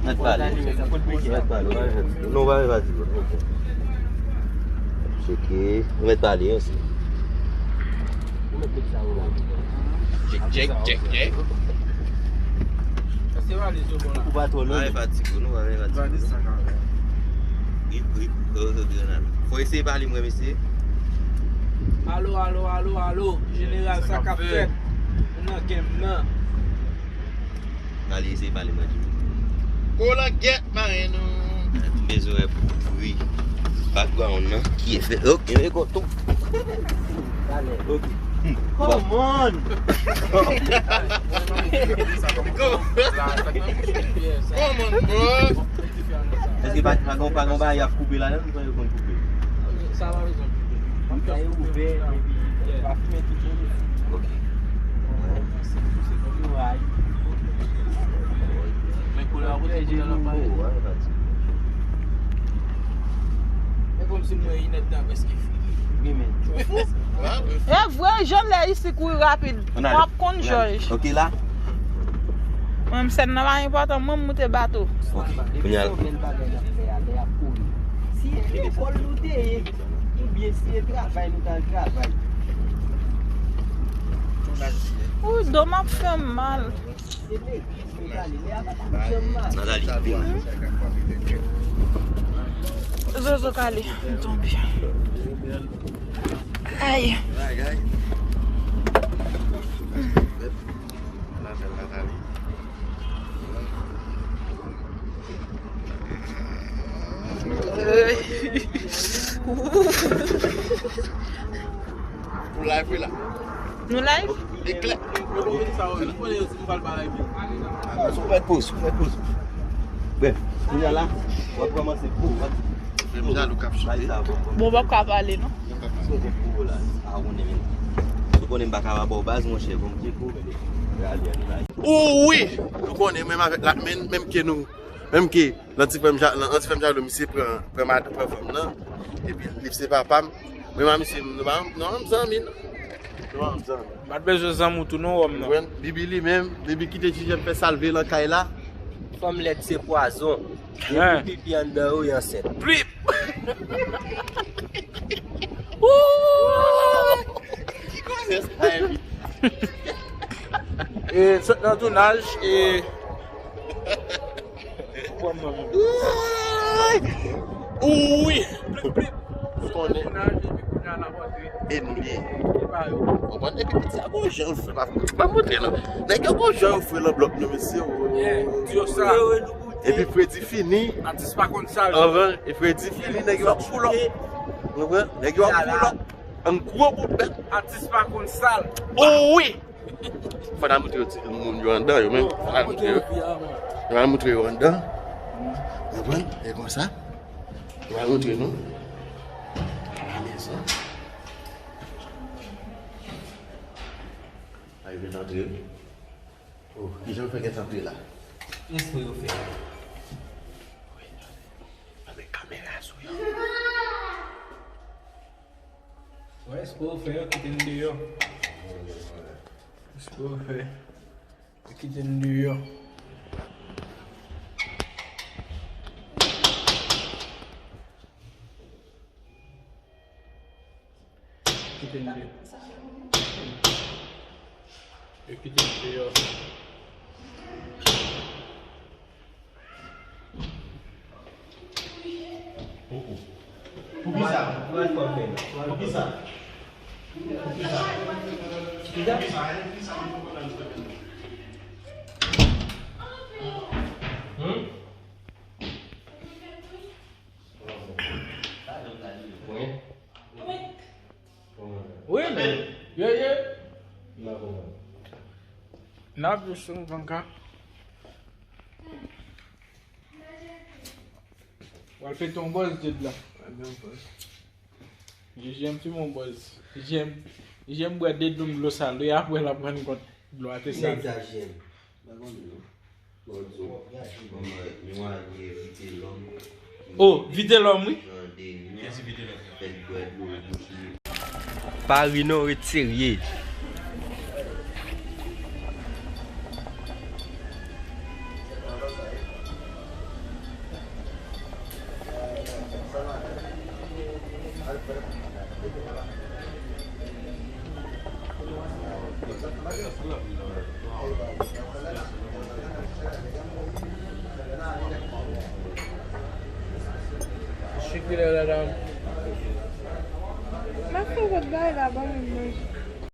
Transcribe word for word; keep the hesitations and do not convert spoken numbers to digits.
Mèt pale. Mèt pale. Non, pa, pa di. Tcheke. Mèt pale, wi. Tchek, tchek, tchek, tchek. Ou pa twò lwen. Pa fatige, nou pa fatige. Wi, wi, wi, wi, wi. Fò eseye pale, mwen, mesye. Alo, alo, alo, alo. Jeneral, sa k ap fèt? Nou nan game nan. Pale, eseye pale, mwen. Kolangèt, maren nou. M bezwen wè pou bri background nan. Ki efè? Ok, men kon tou. Ok. Come on! Come on, bro! Èske pa, pa gon, pa gon bagay y ap koupe ladan, ou konn yo konn koupe? Sa pa bezwen koupe. Sa yo ouvè, epi pa fimen tout moun. Ok. Men koulè a kote koulè la pale. E kòmsi mwen inèdtan prèske fini. Wi, men. E vre, jan lè isi kouri rapid. W ap konn jòj. Ok, la. Mwen, sèn nan pa enpòtan, mwen, m moute bato. Ok. Kounye a. Si e lekòl nou te ye, oubyen si e travay nou t al travay. Wi, do m ap fè m mal. Zozo kale, m tonbe. Ay. Nou live wi la. Nou live? E klè. Sou fè poz, sou fè poz. Brèf, kounye a la, w ap kòmanse pou, w ap Frè m jalou k ap chante. Bon, w p ap ka pale, non? Ou konnen m pa ka ba w baz, monchè, bon, m te kou, men rale, rale. Ou wi! Ou konnen, menm avèk la, menm, menm ke nou, menm ke, nan ti frè m ja-, nan, nan ti frè m jalou, misye pran, pran madanm, pran fanm nan, epi li se papa m. Mwen, misye, nou pa, nou pa zanmi, non. Nou pa zanmi. M pa t bezwen zanmi w tou, non, wòm nan. Konprann? Bibi li menm, Bibi kite T J M fè salve lan kay la. Fanm lèd se pwazon. Depi pipi anndan yo, yo ansent. Plip! E sot nan tounaj, e Wi! Plip, plip! Ou konnen. E nou li ye. Konprann? Epi piti a gon jan l fre, pa, pa montre non. Nèg yo gon jan yo fre lan blòk nou, mesye. Di yo sa. Epi Fredi fini. Atis pa konn sa l. Anvan, e Fredi fini, nèg yo ap pull up. Konprann? Nèg yo ap pull up. An gwo bout bèt. Atis pa konn sa l. O wi! Fò n al montre yo ti moun yo anndan yo menm. Fò n al montre yo. Fò n al montre yo anndan. Konprann? E konsa. Fò n al montre nou. Lamezon. Arive n antre. O, kijan yo fè gentan antre la? Espre yo fè. Wi, gade. Avèk kamera sou yo. Wè, espre yo fè, yo kite n deyò. Espre yo fè, yo kite n deyò. Kite n deyò. Yo kite n deyò. Oh, oh. Poukisa? Poukisa? Poukisa? Poukisa? Hmm? Wi. Wi, men. Ye, ye. N ap jis sou vanka. Pral pete yon bòz ded la. J M ti mon bòz. J M, J M bwè de doum dlo sal wi, apre l ap rann kont dlo a te sal. Ki nèg sa J M? M pa konnen non. Bon, di w. Bon, mwen, mwen, mwen, Vitelòm. Oh, Vitelòm, wi. Jan de nwa. Kiyès Vitelòm? Fèk bwè dlo bouch li. Pa ri non, ret serye. Chik wi lè ladan. M ap fè lòt bagay la, ban mwen manje.